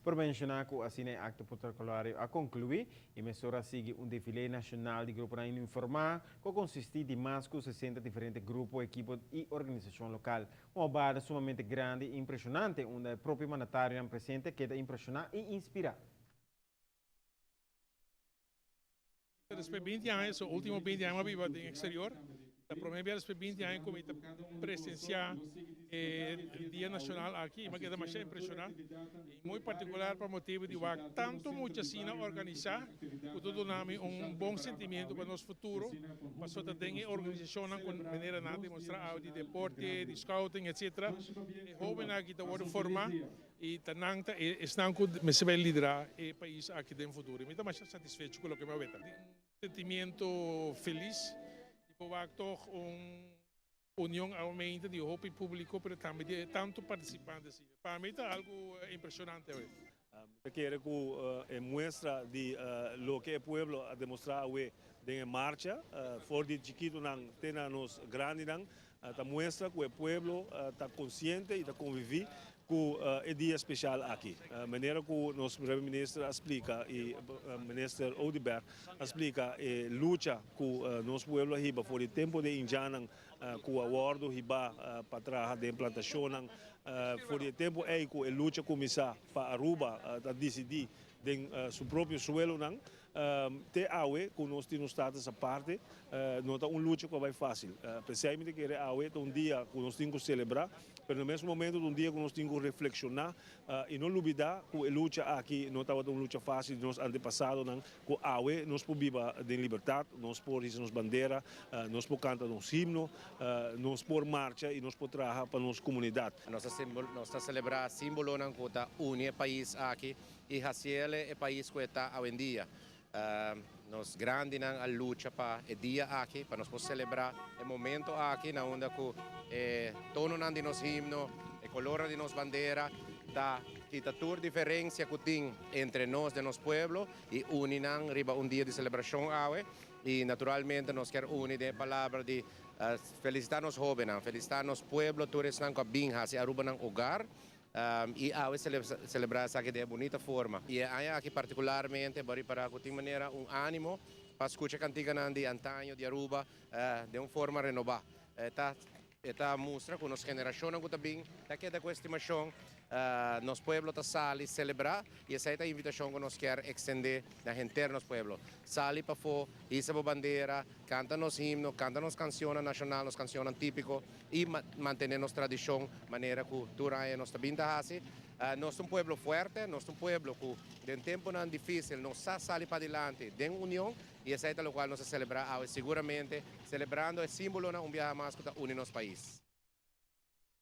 Por menciona cu asina e acto protocolario a conclui y mesora a sigui un defile nacional di gruponan uniforma cu a consisti di mas cu 60 diferente grupo, ekipo y organisacion local. Un obada sumamente grandi y impresionante unda e propio mandatarionan presente a keda impresiona y inspira. Despues 20 aña, so ultimo 20 aña mi a biba den exterior. Ta prome bia despues 20 aña cu mi ta presencia e Dia Nacional aki y mi a keda masha impresiona. Y muy particular pa motibo di wak tanto mucha asina organisa cu ta duna mi un bon sentimiento pa nos futuro, pasobra ta den e organisacionnan cu manera nan a demostra awe di deporte, di scouting, etc. E hobennan aki ta wordo forma. I ta nan ta e esnan ku mester bai liderá e pais aki den futuro. I mi ta masha satisfecho ku loke mi a weta. Di un sentimiento felis di por wak tog un union aumenta di hopi publico pero tambe di e tanto participante asina. Pa mi ta algo impresionante awe. Mi ta kere ku e muestra di loke e pueblo a demostrá awe den e marcha, for di chikitonan te na nos grandinan, ta muestra ku e pueblo ta konsiente i ta konviví ku e dia spesial aki. Manera ku nos Prome Minister a splika i Minister Oduber a splika e lucha ku nos pueblo a hiba for di tempu di indjannan ku a wòrdu hibá pa traha den plantashonnan. For di e tempu ei ku e lucha kuminsá pa Aruba ta disidí den su propio suelonan. Te awe ku nos tin un status aparte, no ta un lucha ku a bai fásil. P'esei mi ta kere awe ta un dia ku nos tin ku selebrá, pero na mes momento ta un dia ku nos tin ku reflekshoná i no lubidá ku e lucha aki no tabata un lucha fásil di nos antepasadonan, ku awe nos por biba den libertat, nos por hisa nos bandera, nos por kanta nos himno, nos por marcha i nos por traha pa nos komunidat. Nos ta selebrá símbolonan ku ta uni e pais aki. I hasiele e pais ku e ta awendia. Nos grandinan a lucha pa e dia aki, pa nos por selebrá e momento aki na unda ku e tononan di nos himno, e kolornan di nos bandera ta kita tur diferensia ku tin entre nos den nos pueblo i uni nan riba un dia di selebrashon awe. I naturalmente nos kier uni den e palabra di felisitá nos hóbennan, felisitá nos pueblo, tur esnan ku a bin hasi Aruba nan hogar. I awe selebrá esaki den e bunita forma. I e aña aki partikularmente bo a ripará ku tin manera un ánimo pa skucha kantikanan di antaño di Aruba den un forma renobá. E ta e ta mustra ku nos generashonnan ku ta bin ta keda ku estimashon, nos pueblo ta sali selebrá i esei ta e invitashon ku nos kier ekstendé na henter nos pueblo. Sali pafó, hisa bo bandera, kanta nos himno, kanta nos kanshonnan nashonal, nos kanshonnan típiko. I mantené nos tradishon manera ku tur aña nos ta bin ta hasi. Nos ta un pueblo fuerte, nos ta un pueblo ku den tempunan difísil nos sa sali padilanti den union i esei ta lokual nos ta selebrá awe, siguramente selebrando e símbolonan un biaha mas ku ta uni nos pais.